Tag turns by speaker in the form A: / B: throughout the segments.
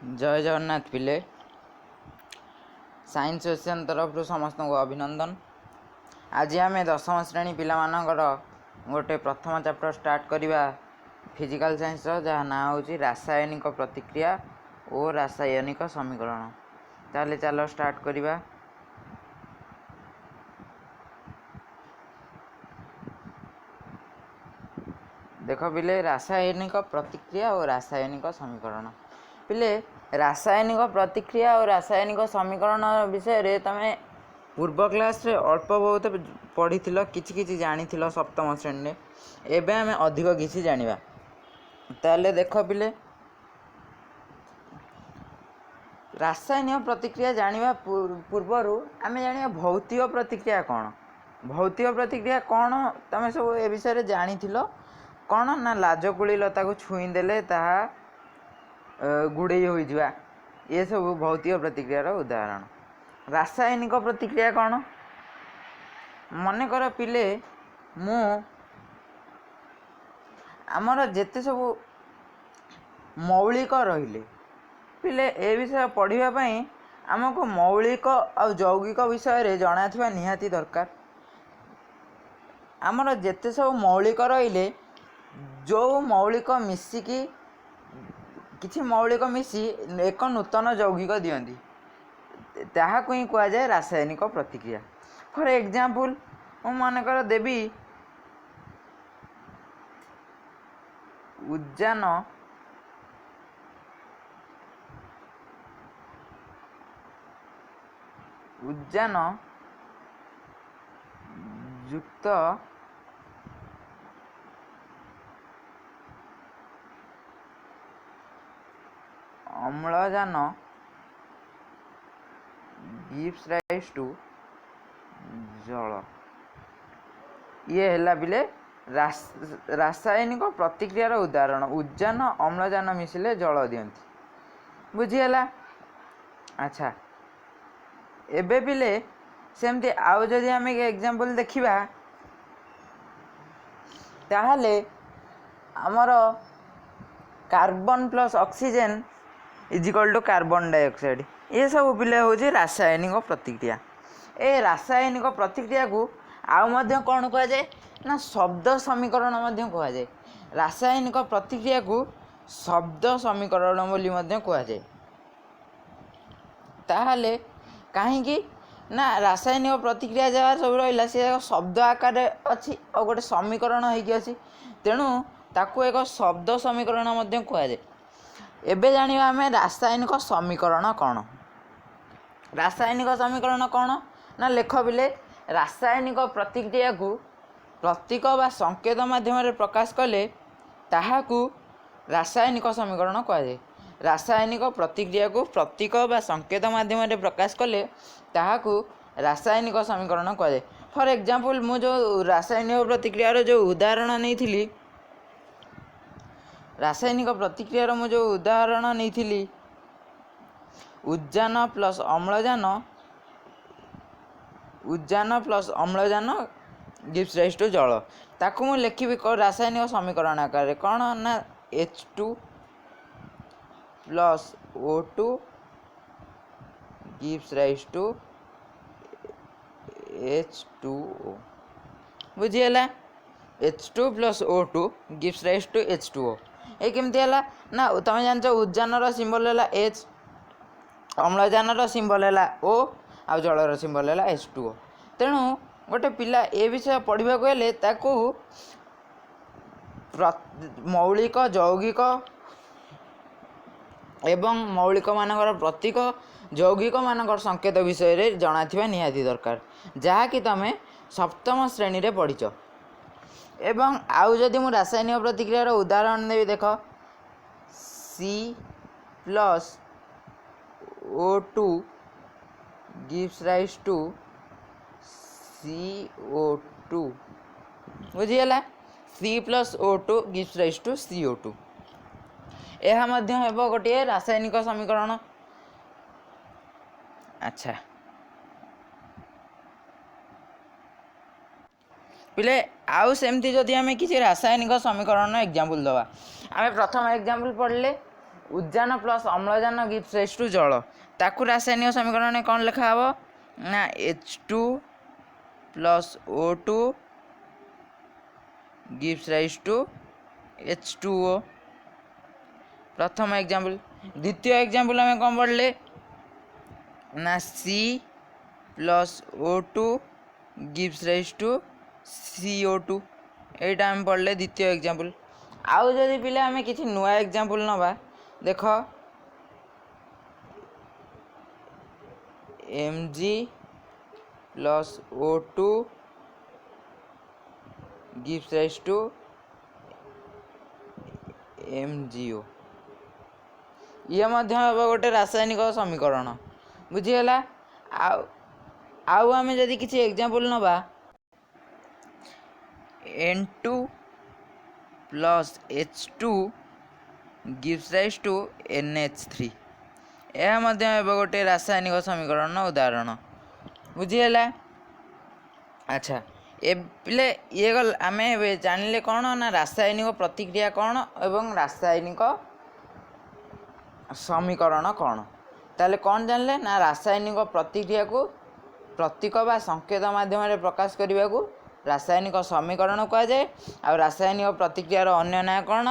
A: ଜୟ ଜଗନ୍ନାଥ ପିଲେ। Science ocean ତରଫରୁ ସମସ୍ତଙ୍କୁ ଅଭିନନ୍ଦନ। ଆଜି ଆମେ ଦଶମ ଶ୍ରେଣୀ ପିଲାମାନଙ୍କର ଗୋଟେ ପ୍ରଥମ ଚାପ୍ଟର ଷ୍ଟାର୍ଟ କରିବା ଫିଜିକାଲ୍ ସାଇନ୍ସର, ଯାହା ନାଁ ହେଉଛି ରାସାୟନିକ ପ୍ରତିକ୍ରିୟା ଓ ରାସାୟନିକ ସମୀକରଣ। ତାହେଲେ ଚାଲ ଷ୍ଟାର୍ଟ କରିବା। ଦେଖ ପିଲେ, ରାସାୟନିକ ପ୍ରତିକ୍ରିୟା ଓ ରାସାୟନିକ ସମୀକରଣ। ପିଲେ, ରାସାୟନିକ ପ୍ରତିକ୍ରିୟା ଓ ରାସାୟନିକ ସମୀକରଣ ବିଷୟରେ ତମେ ପୂର୍ବ କ୍ଲାସ୍ରେ ଅଳ୍ପ ବହୁତ ପଢ଼ିଥିଲ, କିଛି କିଛି ଜାଣିଥିଲ ସପ୍ତମ ଶ୍ରେଣୀରେ। ଏବେ ଆମେ ଅଧିକ କିଛି ଜାଣିବା। ତାହେଲେ ଦେଖ ପିଲେ, ରାସାୟନିକ ପ୍ରତିକ୍ରିୟା ଜାଣିବା ପୂର୍ବରୁ ଆମେ ଜାଣିବା ଭୌତିକ ପ୍ରତିକ୍ରିୟା କ'ଣ। ଭୌତିକ ପ୍ରତିକ୍ରିୟା କ'ଣ ତମେ ସବୁ ଏ ବିଷୟରେ ଜାଣିଥିଲ। କ'ଣ ନା ଲାଜକୁଳି ଲତାକୁ ଛୁଇଁ ଦେଲେ ତାହା ଗୁଡ଼େଇ ହୋଇଯିବା, ଏସବୁ ଭୌତିକ ପ୍ରତିକ୍ରିୟାର ଉଦାହରଣ। ରାସାୟନିକ ପ୍ରତିକ୍ରିୟା କ'ଣ? ମନେକର ପିଲେ, ମୁଁ ଆମର ଯେତେ ସବୁ ମୌଳିକ ରହିଲେ, ପିଲେ ଏ ବିଷୟ ପଢ଼ିବା ପାଇଁ ଆମକୁ ମୌଳିକ ଆଉ ଯୌଗିକ ବିଷୟରେ ଜଣାଥିବା ନିହାତି ଦରକାର। ଆମର ଯେତେ ସବୁ ମୌଳିକ ରହିଲେ, ଯେଉଁ ମୌଳିକ ମିଶିକି କିଛି ମୌଳିକ ମିଶି ଏକ ନୂତନ ଯୌଗିକ ଦିଅନ୍ତି, ତାହାକୁ ହିଁ କୁହାଯାଏ ରାସାୟନିକ ପ୍ରତିକ୍ରିୟା। ଫର୍ ଏକ୍ଜାମ୍ପଲ୍, ମୁଁ ମନେକର ଦେବି ଉଦ୍ଜାନ ଉଦ୍ଜାନ ଯୁକ୍ତ ଅମ୍ଳଜାନ ଗିଭ୍ସ ରାଇଜ୍ ଟୁ ଜଳ। ଇଏ ହେଲା ପିଲେ ରାସାୟନିକ ପ୍ରତିକ୍ରିୟାର ଉଦାହରଣ। ଉଦ୍ଜାନ ଅମ୍ଳଜାନ ମିଶିଲେ ଜଳ ଦିଅନ୍ତି। ବୁଝିହେଲା? ଆଚ୍ଛା, ଏବେ ପିଲେ ସେମିତି ଆଉ ଯଦି ଆମେ ଏକ୍ଜାମ୍ପଲ୍ ଦେଖିବା, ତାହେଲେ ଆମର carbon plus oxygen is equal to carbon dioxide. ଏସବୁ ପିଲେ ହେଉଛି ରାସାୟନିକ ପ୍ରତିକ୍ରିୟା। ଏ ରାସାୟନିକ ପ୍ରତିକ୍ରିୟାକୁ ଆଉ ମଧ୍ୟ କ'ଣ କୁହାଯାଏ ନା ଶବ୍ଦ ସମୀକରଣ ମଧ୍ୟ କୁହାଯାଏ। ରାସାୟନିକ ପ୍ରତିକ୍ରିୟାକୁ ଶବ୍ଦ ସମୀକରଣ ବୋଲି ମଧ୍ୟ କୁହାଯାଏ। ତାହେଲେ କାହିଁକି ନା ରାସାୟନିକ ପ୍ରତିକ୍ରିୟା ଯାହା ସବୁ ରହିଲା ସେ ଏକ ଶବ୍ଦ ଆକାରରେ ଅଛି ଆଉ ଗୋଟେ ସମୀକରଣ ହେଇକି ଅଛି, ତେଣୁ ତାକୁ ଏକ ଶବ୍ଦ ସମୀକରଣ ମଧ୍ୟ କୁହାଯାଏ। ଏବେ ଜାଣିବା ଆମେ ରାସାୟନିକ ସମୀକରଣ କ'ଣ। ରାସାୟନିକ ସମୀକରଣ କ'ଣ ନା ଲେଖ ପିଲେ, ରାସାୟନିକ ପ୍ରତିକ୍ରିୟାକୁ ପ୍ରତୀକ ବା ସଂକେତ ମାଧ୍ୟମରେ ପ୍ରକାଶ କଲେ ତାହାକୁ ରାସାୟନିକ ସମୀକରଣ କୁହାଯାଏ। ରାସାୟନିକ ପ୍ରତିକ୍ରିୟାକୁ ପ୍ରତୀକ ବା ସଂକେତ ମାଧ୍ୟମରେ ପ୍ରକାଶ କଲେ ତାହାକୁ ରାସାୟନିକ ସମୀକରଣ କୁହାଯାଏ। ଫର୍ ଏକ୍ଜାମ୍ପଲ୍, ମୁଁ ଯେଉଁ ରାସାୟନିକ ପ୍ରତିକ୍ରିୟାର ଯେଉଁ ଉଦାହରଣ ନେଇଥିଲି, ରାସାୟନିକ ପ୍ରତିକ୍ରିୟାର ମୁଁ ଯେଉଁ ଉଦାହରଣ ନେଇଥିଲି, ଉଦ୍ଜାନ ପ୍ଲସ୍ ଅମ୍ଳଜାନ, ଉଦ୍ଜାନ ପ୍ଲସ୍ ଅମ୍ଳଜାନ ଗିଭ୍ସ ରାଇଜ୍ ଟୁ ଜଳ, ତାକୁ ମୁଁ ଲେଖିବି ରାସାୟନିକ ସମୀକରଣ ଆକାରରେ। କ'ଣ ନା H2 plus O2 gives rise to H2O। ବୁଝିହେଲା? H2 plus O2 gives rise to H2O। ଏ କେମିତି ହେଲା ନା ତମେ ଜାଣିଛ ଉଦ୍ଜାନର ସିମ୍ବଲ୍ ହେଲା H, ଅମ୍ଳଜାନର ସିମ୍ବଲ୍ ହେଲା O, ଆଉ ଜଳର ସିମ୍ବଲ୍ ହେଲା H2O। ତେଣୁ ଗୋଟେ ପିଲା ଏ ବିଷୟ ପଢ଼ିବାକୁ ହେଲେ ତାକୁ ମୌଳିକ, ଯୌଗିକ ଏବଂ ମୌଳିକମାନଙ୍କର ପ୍ରତୀକ, ଯୌଗିକମାନଙ୍କର ସଂକେତ ବିଷୟରେ ଜଣାଥିବା ନିହାତି ଦରକାର, ଯାହାକି ତମେ ସପ୍ତମ ଶ୍ରେଣୀରେ ପଢ଼ିଛ। ଏବଂ ଆଉ ଯଦି ମୁଁ ରାସାୟନିକ ପ୍ରତିକ୍ରିୟାର ଉଦାହରଣ ଦେବି, ଦେଖ C plus O2 gives rise to CO2। ବୁଝିହେଲା? C plus O2 gives rise to CO2। ଏହା ମଧ୍ୟ ହେବ ଗୋଟିଏ ରାସାୟନିକ ସମୀକରଣ। ଆଚ୍ଛା ପିଲେ, ଆଉ ସେମିତି ଯଦି ଆମେ କିଛି ରାସାୟନିକ ସମୀକରଣ ଏକ୍ଜାମ୍ପଲ୍ ଦେବା, ଆମେ ପ୍ରଥମ ଏକ୍ଜାମ୍ପଲ୍ ପଢ଼ିଲେ ଉଦ୍ଜାନ ପ୍ଲସ୍ ଅମ୍ଳଜାନ ଗିଭ୍ସ ରାଇଜ୍ ଟୁ ଜଳ। ତାକୁ ରାସାୟନିକ ସମୀକରଣରେ କ'ଣ ଲେଖା ହେବ ନା H2 plus O2 gives rise to H2O। ପ୍ରଥମ ଏକ୍ଜାମ୍ପଲ୍। ଦ୍ୱିତୀୟ ଏକ୍ଜାମ୍ପଲ୍ ଆମେ କ'ଣ ପଢ଼ିଲେ ନା C plus O2 gives rise to CO2। ଏଇଟା ଆମେ ପଢ଼ିଲେ ଦ୍ୱିତୀୟ ଏକ୍ଜାମ୍ପଲ୍। ଆଉ ଯଦି ପିଲା ଆମେ କିଛି ନୂଆ ଏକ୍ଜାମ୍ପଲ୍ ନେବା, ଦେଖ, Mg plus O2 gives rise to MgO। ଇଏ ମଧ୍ୟ ହେବ ଗୋଟେ ରାସାୟନିକ ସମୀକରଣ। ବୁଝିହେଲା? ଆଉ ଆମେ ଯଦି କିଛି ଏକ୍ଜାମ୍ପଲ୍ ନେବା, N2 plus H2 gives rise to NH3। ଏହା ମଧ୍ୟ ହେବ ଗୋଟେ ରାସାୟନିକ ସମୀକରଣର ଉଦାହରଣ। ବୁଝିହେଲା? ଆଚ୍ଛା, ଏବେ ଇଏ ଗଲା। ଆମେ ଏବେ ଜାଣିଲେ କ'ଣ ନା ରାସାୟନିକ ପ୍ରତିକ୍ରିୟା କ'ଣ ଏବଂ ରାସାୟନିକ ସମୀକରଣ କ'ଣ। ତାହେଲେ କ'ଣ ଜାଣିଲେ ନା ରାସାୟନିକ ପ୍ରତିକ୍ରିୟାକୁ ପ୍ରତୀକ ବା ସଂକେତ ମାଧ୍ୟମରେ ପ୍ରକାଶ କରିବାକୁ ରାସାୟନିକ ସମୀକରଣ କୁହାଯାଏ। ଆଉ ରାସାୟନିକ ପ୍ରତିକ୍ରିୟାର ଅନ୍ୟ ନାଁ କ'ଣ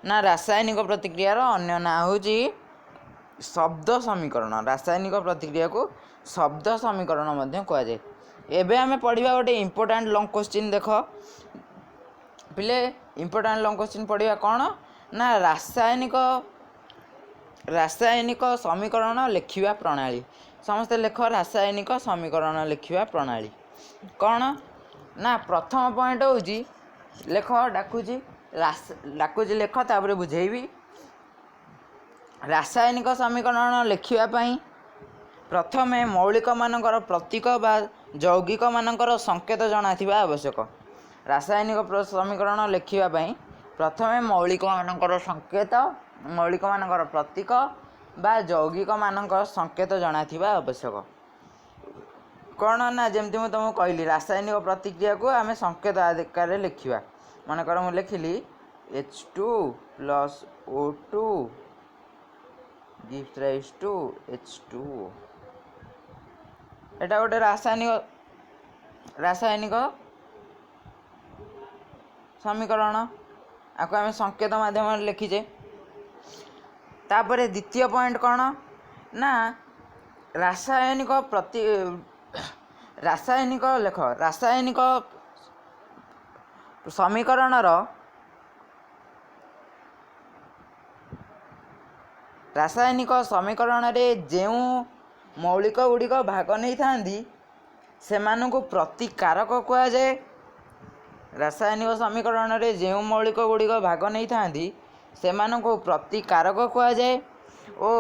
A: ନା ରାସାୟନିକ ପ୍ରତିକ୍ରିୟାର ଅନ୍ୟ ନାଁ ହେଉଛି ଶବ୍ଦ ସମୀକରଣ। ରାସାୟନିକ ପ୍ରତିକ୍ରିୟାକୁ ଶବ୍ଦ ସମୀକରଣ ମଧ୍ୟ କୁହାଯାଏ। ଏବେ ଆମେ ପଢ଼ିବା ଗୋଟେ ଇମ୍ପୋର୍ଟାଣ୍ଟ ଲଙ୍ଗ କୋଶ୍ଚିନ୍। ଦେଖ ପିଲେ, ଇମ୍ପୋର୍ଟାଣ୍ଟ ଲଙ୍ଗ କୋଶ୍ଚିନ୍ ପଢ଼ିବା। କ'ଣ ନା ରାସାୟନିକ ସମୀକରଣ ଲେଖିବା ପ୍ରଣାଳୀ। ସମସ୍ତେ ଲେଖ, ରାସାୟନିକ ସମୀକରଣ ଲେଖିବା ପ୍ରଣାଳୀ କ'ଣ ନା ପ୍ରଥମ ପଏଣ୍ଟ ହେଉଛି, ଲେଖ, ଡାକୁଛି, ଡାକୁଛି, ଲେଖ, ତାପରେ ବୁଝେଇବି। ରାସାୟନିକ ସମୀକରଣ ଲେଖିବା ପାଇଁ ପ୍ରଥମେ ମୌଳିକମାନଙ୍କର ପ୍ରତୀକ ବା ଯୌଗିକମାନଙ୍କର ସଂକେତ ଜଣାଥିବା ଆବଶ୍ୟକ। ରାସାୟନିକ ସମୀକରଣ ଲେଖିବା ପାଇଁ ପ୍ରଥମେ ମୌଳିକମାନଙ୍କର ସଂକେତ, ମୌଳିକମାନଙ୍କର ପ୍ରତୀକ ବା ଯୌଗିକମାନଙ୍କର ସଂକେତ ଜଣାଥିବା ଆବଶ୍ୟକ। କ'ଣ ନା ଯେମିତି ମୁଁ ତୁମକୁ କହିଲି, ରାସାୟନିକ ପ୍ରତିକ୍ରିୟାକୁ ଆମେ ସଂକେତ ଆକାରରେ ଲେଖିବା। ମନେକର ମୁଁ ଲେଖିଲି H2 plus O2 gives rise to H2। ଏଇଟା ଗୋଟେ ରାସାୟନିକ ସମୀକରଣ। ଆକୁ ଆମେ ସଂକେତ ମାଧ୍ୟମରେ ଲେଖିଛେ। ତାପରେ ଦ୍ୱିତୀୟ ପଏଣ୍ଟ କ'ଣ ନା ରାସାୟନିକ, ଲେଖ, ରାସାୟନିକ ସମୀକରଣରେ ଯେଉଁ ମୌଳିକ ଗୁଡ଼ିକ ଭାଗ ନେଇଥାନ୍ତି, ସେମାନଙ୍କୁ ପ୍ରତିକାରକ କୁହାଯାଏ। ରାସାୟନିକ ସମୀକରଣରେ ଯେଉଁ ମୌଳିକ ଗୁଡ଼ିକ ଭାଗ ନେଇଥାନ୍ତି, ସେମାନଙ୍କୁ ପ୍ରତିକାରକ କୁହାଯାଏ ଓ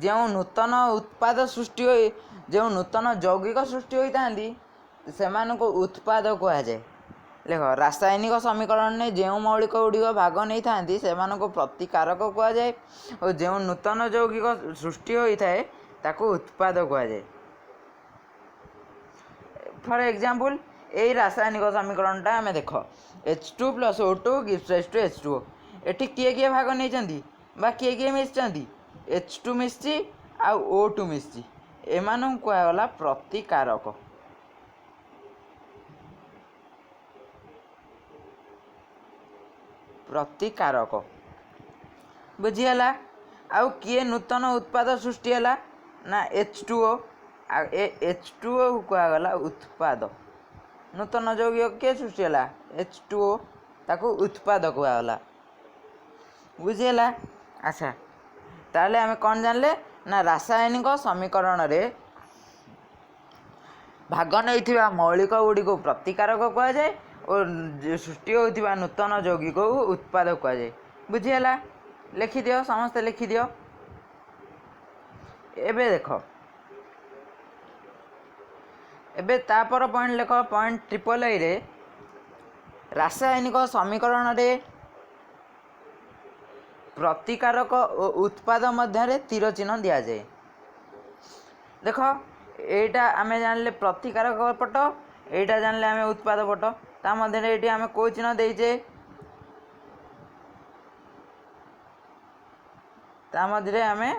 A: ଯେଉଁ ନୂତନ ଉତ୍ପାଦ ସୃଷ୍ଟି ହୋଇ, ଯେଉଁ ନୂତନ ଯୌଗିକ ସୃଷ୍ଟି ହୋଇଥାନ୍ତି, ସେମାନଙ୍କୁ ଉତ୍ପାଦ କୁହାଯାଏ। ଲେଖ, ରାସାୟନିକ ସମୀକରଣରେ ଯେଉଁ ମୌଳିକ ଗୁଡ଼ିକ ଭାଗ ନେଇଥାନ୍ତି, ସେମାନଙ୍କୁ ପ୍ରତିକାରକ କୁହାଯାଏ ଓ ଯେଉଁ ନୂତନ ଯୌଗିକ ସୃଷ୍ଟି ହୋଇଥାଏ, ତାକୁ ଉତ୍ପାଦ କୁହାଯାଏ। ଫର୍ ଏକ୍ଜାମ୍ପଲ୍, ଏଇ ରାସାୟନିକ ସମୀକରଣଟା ଆମେ ଦେଖ, H2 plus O2 gives rise to H2O। ଏଠି କିଏ କିଏ ଭାଗ ନେଇଛନ୍ତି ବା କିଏ କିଏ ମିଶିଛନ୍ତି? ଏଚ୍ ଟୁ ମିଶିଛି ଆଉ ଓ ଟୁ ମିଶିଛି। ଏମାନଙ୍କୁ କୁହାଗଲା ପ୍ରତିକାରକ। ପ୍ରତିକାରକ। ବୁଝିହେଲା? ଆଉ କିଏ ନୂତନ ଉତ୍ପାଦ ସୃଷ୍ଟି ହେଲା ନା ଏଚ୍ ଟୁ ଓ। ଆଉ ଏ ଏଚ୍ ଟୁ ଓ କୁହାଗଲା ଉତ୍ପାଦ। ନୂତନ ଯୌଗିକ କିଏ ସୃଷ୍ଟି ହେଲା? ଏଚ୍ ଟୁ ଓ। ତାକୁ ଉତ୍ପାଦ କୁହାଗଲା। ବୁଝିହେଲା? ଆଚ୍ଛା, ତାହେଲେ ଆମେ କ'ଣ ଜାଣିଲେ ନା ରାସାୟନିକ ସମୀକରଣରେ ଭାଗ ନେଇଥିବା ମୌଳିକ ଗୁଡ଼ିକୁ ପ୍ରତିକାରକ କୁହାଯାଏ ଓ ସୃଷ୍ଟି ହେଉଥିବା ନୂତନ ଯୌଗିକକୁ ଉତ୍ପାଦ କୁହାଯାଏ। ବୁଝିହେଲା? ଲେଖିଦିଅ, ସମସ୍ତେ ଲେଖିଦିଅ। ଏବେ ଦେଖ, ଏବେ ତାପର ପଏଣ୍ଟ ଲେଖ, ପଏଣ୍ଟ ଟ୍ରିପଲ୍ ଆଇରେ, ରାସାୟନିକ ସମୀକରଣରେ ପ୍ରତିକାରକ ଓ ଉତ୍ପାଦ ମଧ୍ୟରେ ତୀର ଚିହ୍ନ ଦିଆଯାଏ। ଦେଖ, ଏଇଟା ଆମେ ଜାଣିଲେ ପ୍ରତିକାରକ ପଟ, ଏଇଟା ଜାଣିଲେ ଆମେ ଉତ୍ପାଦ ପଟ। ତା ମଧ୍ୟରେ ଏଇଠି ଆମେ କେଉଁ ଚିହ୍ନ ଦେଇଛେ? ତା ମଝିରେ ଆମେ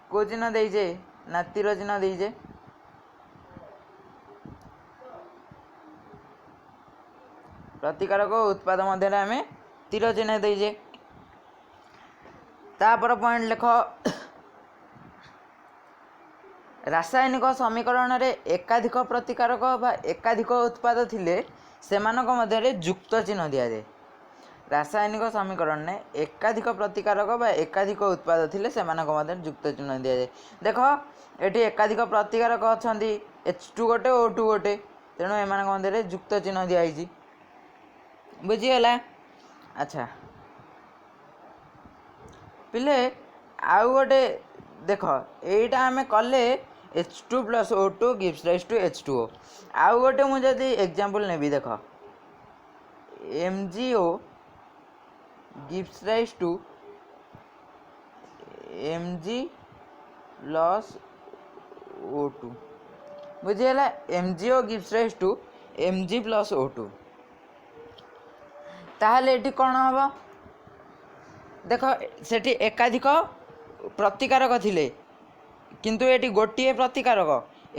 A: କେଉଁ ଚିହ୍ନ ଦେଇଛେ ନା ତୀର ଚିହ୍ନ ଦେଇଛେ। ପ୍ରତିକାରକ ଉତ୍ପାଦ ମଧ୍ୟରେ ଆମେ ତୀର ଚିହ୍ନ ଦେଇଛେ। ତାପର ପଏଣ୍ଟ ଲେଖ, ରାସାୟନିକ ସମୀକରଣରେ ଏକାଧିକ ପ୍ରତିକାରକ ବା ଏକାଧିକ ଉତ୍ପାଦ ଥିଲେ ସେମାନଙ୍କ ମଧ୍ୟରେ ଯୁକ୍ତ ଚିହ୍ନ ଦିଆଯାଏ। ରାସାୟନିକ ସମୀକରଣରେ ଏକାଧିକ ପ୍ରତିକାରକ ବା ଏକାଧିକ ଉତ୍ପାଦ ଥିଲେ ସେମାନଙ୍କ ମଧ୍ୟରେ ଯୁକ୍ତ ଚିହ୍ନ ଦିଆଯାଏ। ଦେଖ, ଏଠି ଏକାଧିକ ପ୍ରତିକାରକ ଅଛନ୍ତି, H2 ଗୋଟେ, O2 ଗୋଟେ, ତେଣୁ ଏମାନଙ୍କ ମଧ୍ୟରେ ଯୁକ୍ତ ଚିହ୍ନ ଦିଆହେଇଛି। ବୁଝିଗଲା? ଆଚ୍ଛା ପିଲେ, ଆଉ ଗୋଟେ ଦେଖ, ଏଇଟା ଆମେ କଲେ H2 plus O2 gives rise to H2O। ଆଉ ଗୋଟେ ମୁଁ ଯଦି ଏକ୍ଜାମ୍ପଲ୍ ନେବି, ଦେଖ, MgO gives rise to Mg plus O2। ବୁଝିହେଲା? MgO gives rise to Mg plus O2। ତାହେଲେ ଏଠି କ'ଣ ହେବ? ଦେଖ, ସେଠି ଏକାଧିକ ପ୍ରତିକାରକ ଥିଲେ, କିନ୍ତୁ ଏଠି ଗୋଟିଏ ପ୍ରତିକାରକ,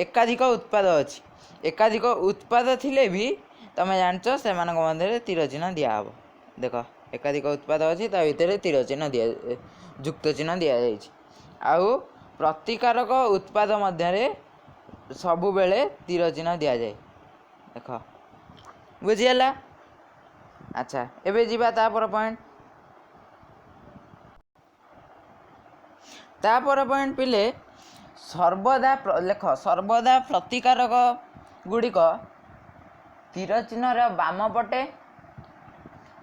A: ଏକାଧିକ ଉତ୍ପାଦ ଅଛି। ଏକାଧିକ ଉତ୍ପାଦ ଥିଲେ ବି ତମେ ଜାଣିଛ ସେମାନଙ୍କ ମଧ୍ୟରେ ତୀର ଚିହ୍ନ ଦିଆହେବ। ଦେଖ, ଏକାଧିକ ଉତ୍ପାଦ ଅଛି, ତା ଭିତରେ ତୀର ଚିହ୍ନ ଦିଆ, ଯୁକ୍ତ ଚିହ୍ନ ଦିଆଯାଇଛି। ଆଉ ପ୍ରତିକାରକ ଉତ୍ପାଦ ମଧ୍ୟରେ ସବୁବେଳେ ତୀର ଚିହ୍ନ ଦିଆଯାଏ। ଦେଖ, ବୁଝିହେଲା? ଆଚ୍ଛା, ଏବେ ଯିବା ତାପର ପଏଣ୍ଟ। ତାପର ପଏଣ୍ଟ ପିଲେ, ସର୍ବଦା ଲେଖ, ସର୍ବଦା ପ୍ରତିକାରକ ଗୁଡ଼ିକ ତୀର ଚିହ୍ନର ବାମ ପଟେ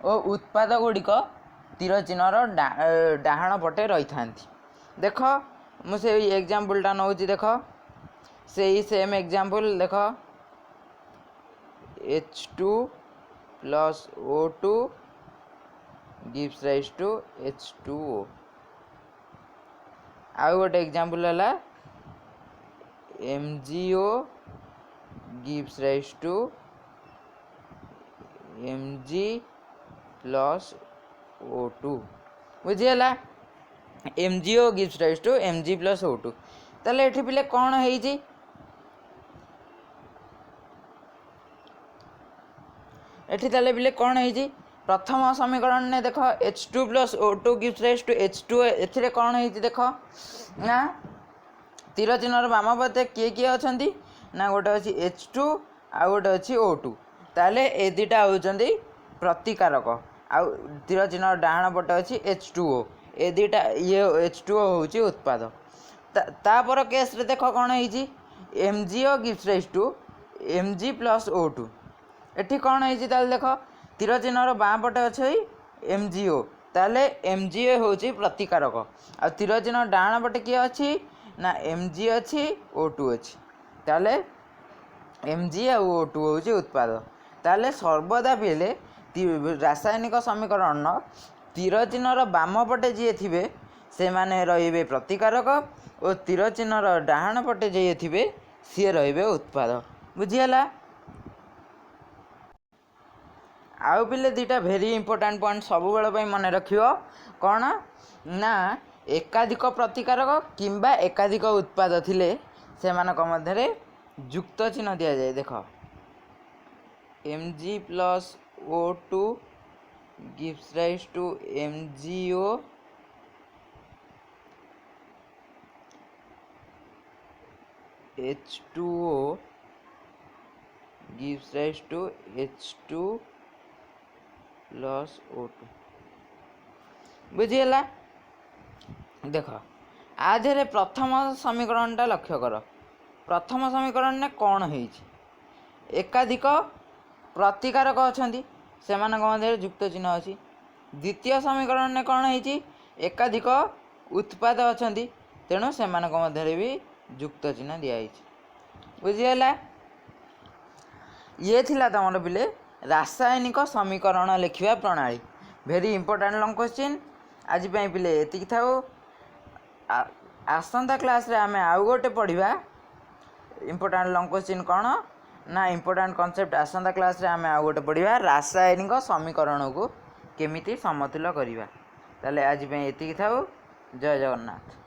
A: ଓ ଉତ୍ପାଦ ଗୁଡ଼ିକ ତୀର ଚିହ୍ନର ଡାହାଣ ପଟେ ରହିଥାନ୍ତି। ଦେଖ, ମୁଁ ସେଇ ଏକ୍ଜାମ୍ପଲ୍ଟା ନେଉଛି। ଦେଖ, ସେଇ ସେମ୍ ଏକ୍ଜାମ୍ପଲ୍ ଦେଖ, H2 plus O2 gives rise to H2O। ଆଉ ଗୋଟେ ଏକ୍ଜାମ୍ପଲ୍ ହେଲା MgO gives rise to Mg plus O2। ବୁଝିହେଲା? MgO gives rise to Mg plus O2। ତାହେଲେ ଏଠି ପିଲେ କ'ଣ ହେଇଛି? ଏଠି ତାହେଲେ ପିଲେ କ'ଣ ହେଇଛି? ପ୍ରଥମ ସମୀକରଣରେ ଦେଖ, H2 plus O2 gives rise to H2, ଏଥିରେ କ'ଣ ହେଇଛି ଦେଖ ନା, ତୀର ଚିହ୍ନର ବାମ ପଟେ କିଏ କିଏ ଅଛନ୍ତି ନା, ଗୋଟେ ଅଛି H2 ଆଉ ଗୋଟେ ଅଛି O2। ତାହେଲେ ଏ ଦୁଇଟା ହେଉଛନ୍ତି ପ୍ରତିକାରକ। ଆଉ ତୀର ଚିହ୍ନର ଡାହାଣ ପଟେ ଅଛି H2O, ଏ ଦୁଇଟା ଇଏ H2O ହେଉଛି ଉତ୍ପାଦ। ତାପର କେସ୍ରେ ଦେଖ କ'ଣ ହେଇଛି, MgO gives rise to Mg plus O2। ଏଠି କ'ଣ ହେଇଛି ତାହେଲେ ଦେଖ, ତୀର ଚିହ୍ନର ବାଁ ପଟେ ଅଛି MgO, ତାହେଲେ MgO ହେଉଛି ପ୍ରତିକାରକ। ଆଉ ତୀର ଚିହ୍ନ ଡାହାଣ ପଟେ କିଏ ଅଛି ନା, Mg ଅଛି, O2 ଅଛି, ତାହେଲେ Mg ଆଉ O2 ହେଉଛି ଉତ୍ପାଦ। ତାହେଲେ ସର୍ବଦା ପିଲେ ରାସାୟନିକ ସମୀକରଣର ତୀର ଚିହ୍ନର ବାମ ପଟେ ଯିଏ ଥିବେ ସେମାନେ ରହିବେ ପ୍ରତିକାରକ ଓ ତୀର ଚିହ୍ନର ଡାହାଣ ପଟେ ଯିଏ ଥିବେ ସିଏ ରହିବେ ଉତ୍ପାଦ। ବୁଝିହେଲା? ଆଉ ପିଲେ ଦୁଇଟା ଭେରି ଇମ୍ପୋର୍ଟାଣ୍ଟ ପଏଣ୍ଟ ସବୁବେଳ ପାଇଁ ମନେ ରଖିବ। କ'ଣ ନା, ଏକାଧିକ ପ୍ରତିକାରକ କିମ୍ବା ଏକାଧିକ ଉତ୍ପାଦ ଥିଲେ ସେମାନଙ୍କ ମଧ୍ୟରେ ଯୁକ୍ତ ଚିହ୍ନ ଦିଆଯାଏ। ଦେଖ, Mg plus O2 gives rise to MgO H2O gives rise to H2 plus O2। ବୁଝିହେଲା? ଦେଖ, ଆ ଦେହରେ ପ୍ରଥମ ସମୀକରଣଟା ଲକ୍ଷ୍ୟ କର। ପ୍ରଥମ ସମୀକରଣରେ କ'ଣ ହେଇଛି? ଏକାଧିକ ପ୍ରତିକାରକ ଅଛନ୍ତି, ସେମାନଙ୍କ ମଧ୍ୟରେ ଯୁକ୍ତ ଚିହ୍ନ ଅଛି। ଦ୍ୱିତୀୟ ସମୀକରଣରେ କ'ଣ ହେଇଛି? ଏକାଧିକ ଉତ୍ପାଦ ଅଛନ୍ତି, ତେଣୁ ସେମାନଙ୍କ ମଧ୍ୟରେ ବି ଯୁକ୍ତ ଚିହ୍ନ ଦିଆହେଇଛି। ବୁଝିହେଲା? ଇଏ ଥିଲା ତମର ପିଲେ ରାସାୟନିକ ସମୀକରଣ ଲେଖିବା ପ୍ରଣାଳୀ। Very important long question. ଆଜି ପାଇଁ ପିଲେ ଏତିକି ଥାଉ। ଆସନ୍ତା କ୍ଲାସ୍ରେ ଆମେ ଆଉ ଗୋଟେ ପଢ଼ିବା ଇମ୍ପୋର୍ଟାଣ୍ଟ ଲଙ୍ଗ କ୍ୱେଶ୍ଚିନ୍। କ'ଣ ନା ଇମ୍ପୋର୍ଟାଣ୍ଟ କନସେପ୍ଟ। ଆସନ୍ତା କ୍ଲାସ୍ରେ ଆମେ ଆଉ ଗୋଟେ ପଢ଼ିବା, ରାସାୟନିକ ସମୀକରଣକୁ କେମିତି ସମତୁଲ କରିବା। ତାହେଲେ ଆଜି ପାଇଁ ଏତିକି ଥାଉ। ଜୟ ଜଗନ୍ନାଥ।